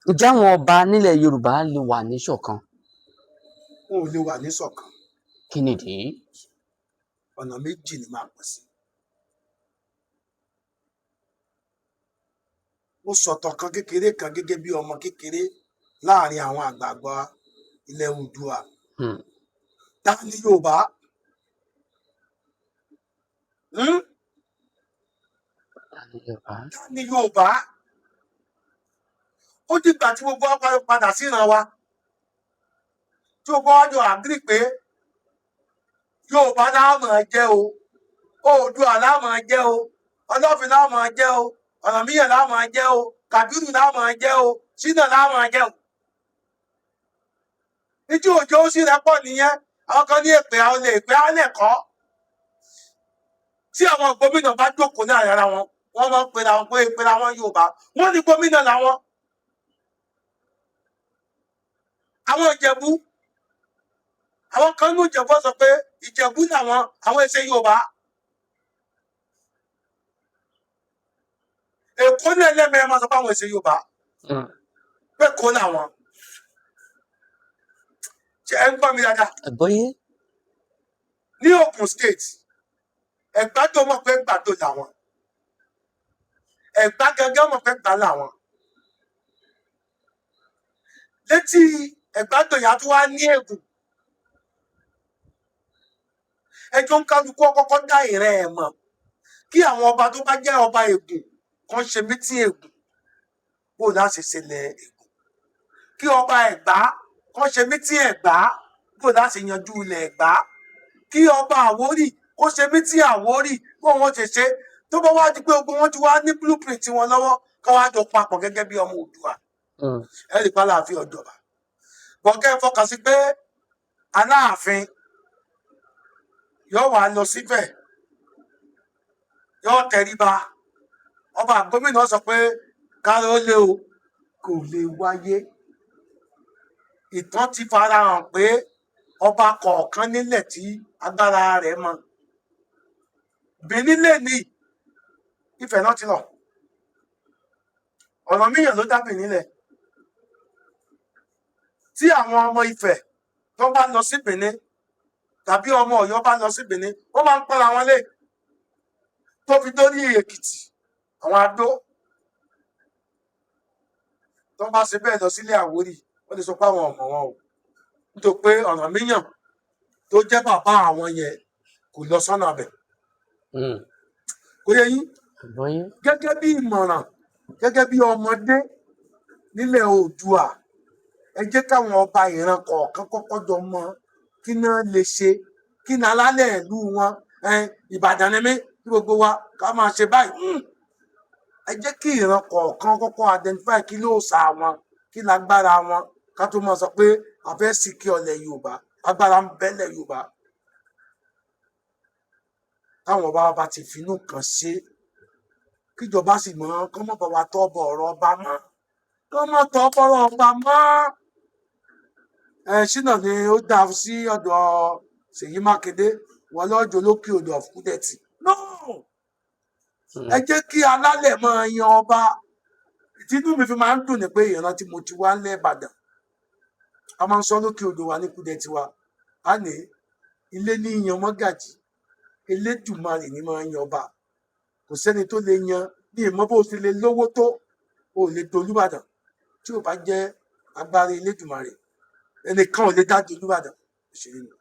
Ǹjẹ́ àwọn ọba nílẹ̀ Yorùbá lè wà níṣọ̀kan? Wọn ò lè wà níṣọ̀kan. Kí nìdí? Ọ̀nà méjì ni máa pín sí. Mo sọ̀tàn kan kékeré kan gẹ́gẹ́ bí ọmọ kékeré láàrin àwọn àgbààgbà ilẹ̀ Oòduà. Ta ni Yorùbá? Hmm? Ta ni Yorùbá? Ta ni Yorùbá? Ó dìgbà tí gbogbo wa padà síran wa, tí gbogbo wa jọ agree pé Yorùbá la máa jẹ́ o, Oòduà la máa jẹ́ o, Ọlọ́fin la máa jẹ́ o, Ọ̀rànmíyàn la máa jẹ́ o, Kàbírù la máa jẹ́ o, Ṣínà la máa jẹ́ o. Ìtí òjò ó sì rẹ́pọ̀ nìyẹn. Àwọn kan ní èpè, àwọn lè pè á lẹ̀kọ́. Tí àwọn gómìnà bá jókòó ní àyàrá wọn, wọ́n máa ń pera wọn pé pera wọn Yorùbá. Wọ́n ní gómìnà làwọn. Àwọn Ìjẹ̀bú, àwọn kan ní Ìjẹ̀bú sọ pé Ìjẹ̀bú làwọn, àwọn ẹsẹ̀ Yorùbá. Èkó ní ẹlẹ́mẹ̀ẹ́ máa sọ pé àwọn ẹsẹ̀ Yorùbá, pé kó làwọn. Ṣé ẹ ń gbọ́ mi dáadáa? Àgbọ́yé. Ní Ògùn State, Ẹ̀gbá tó mọ̀ pé Ẹ̀gbádò làwọn. Ẹ̀gbá gangan mọ̀ pé Ẹ̀gbá làwọn. Létí Ẹ̀gbádò yẹn á tún wá ní Ègùn. Ẹjọ́ ń kálukú ọkọ́kọ́ dá ìran ẹ̀ mọ̀. Kí àwọn ọba tó bá jẹ́ ọba Ègùn kan ṣe mítí Ègùn. Bó láti ṣẹlẹ̀ Ègùn. Kí ọba Ẹ̀gbá kan ṣe mítí Ẹ̀gbá. Bó láti yanjú ilẹ̀ Ẹ̀gbá. Kí ọba Àwórì kó ṣe mítí Àwórì, bó wọn ṣe ṣe. Tó bá wá di pé ogun wọn ti wá ní blueprint wọn lọ́wọ́, kí wọ́n á jọ papọ̀ gẹ́gẹ́ bí ọmọ Oòduà. Ẹ rí i pé Aláàfin ọ̀jọ̀ba. Bọ̀kẹ́ fọkàn sí pé Aláàfin yóò wá lọ síbẹ̀, yóò tẹríba. Ọba gómìnà sọ pé káró lé o, kò lè wáyé. Ìtàn ti fara hàn pé ọba kọ̀ọ̀kan nílẹ̀ tí agbára rẹ̀ mọ. Benin lè ní Ifẹ̀ náà ti lọ. Ọ̀rànmíyàn ló dá Benin lẹ̀. Tí àwọn ọmọ Ifẹ̀ tó bá lọ sí Benin tàbí ọmọ Ọ̀yọ́ bá lọ sí Benin, wọ́n máa ń pọ́nra wọn lé. Tó fi dórí Èkìtì, àwọn Adó tó bá ṣe bẹ́ẹ̀ lọ sílé Àwórì, wọ́n lè sọ pé àwọn ọmọ wọn o. Nítorí pé Ọ̀rànmíyàn tó jẹ́ bàbá àwọn yẹn kò lọ sọ́nà abẹ. Kò yẹ yín? Àgbọ́yé. Gẹ́gẹ́ bí ìmọ̀ràn, gẹ́gẹ́ bí ọmọdé nílẹ̀ Oòduà, ẹ jẹ́ káwọn ọba ìran kọ̀ọ̀kan kọ́kọ́ jọ mọ kí náà lè ṣe, kí náà alálẹ̀ ìlú wọn. Ìbàdàn ni mí, kí gbogbo wa ká máa ṣe báyìí. Ẹ jẹ́ kí ìran kọ̀ọ̀kan kọ́kọ́ identify kí ló sà wọn, kí lágbára wọn, ká tó máa sọ pé a fẹ́ sì kí ọlẹ̀ Yorùbá. Agbára ń bẹ́lẹ̀ Yorùbá. Táwọn ọba bá ti finú kan ṣe, kíjọba sì mọ kọ́ mọ́ bá wa tọ́ bọ̀ ọ̀rọ̀ ọba mọ́, kọ́ mọ́ tọ́ bọ̀rọ̀ ọba mọ́. Ẹ ṣínà ni ó dá sí ọ̀dọ̀ Ṣèyí Mákindé, wọn lọ́jọ́ lókè odò of Kúdẹ̀tì. No! Ẹ jẹ́ kí alálẹ̀ máa yan ọba. Ìtinú mi fi máa ń dùn ní pé ìran tí mo ti wá lẹ́ Ìbàdàn, a máa ń sọ lókè odò wa ní Kúdẹ̀tì wa, a ní ilé ní yan mọ́gàjì, Elédùmarè ní máa ń yan ọba. Kò sẹ́ni tó lè yan bí ìmọ̀ bó ti lè lówó tó, o lè dolúbàdàn tí ò bá jẹ́ agbára Elédùmarè. Ẹnìkan ò lè dá dolúbàdàn. Òṣèré ni.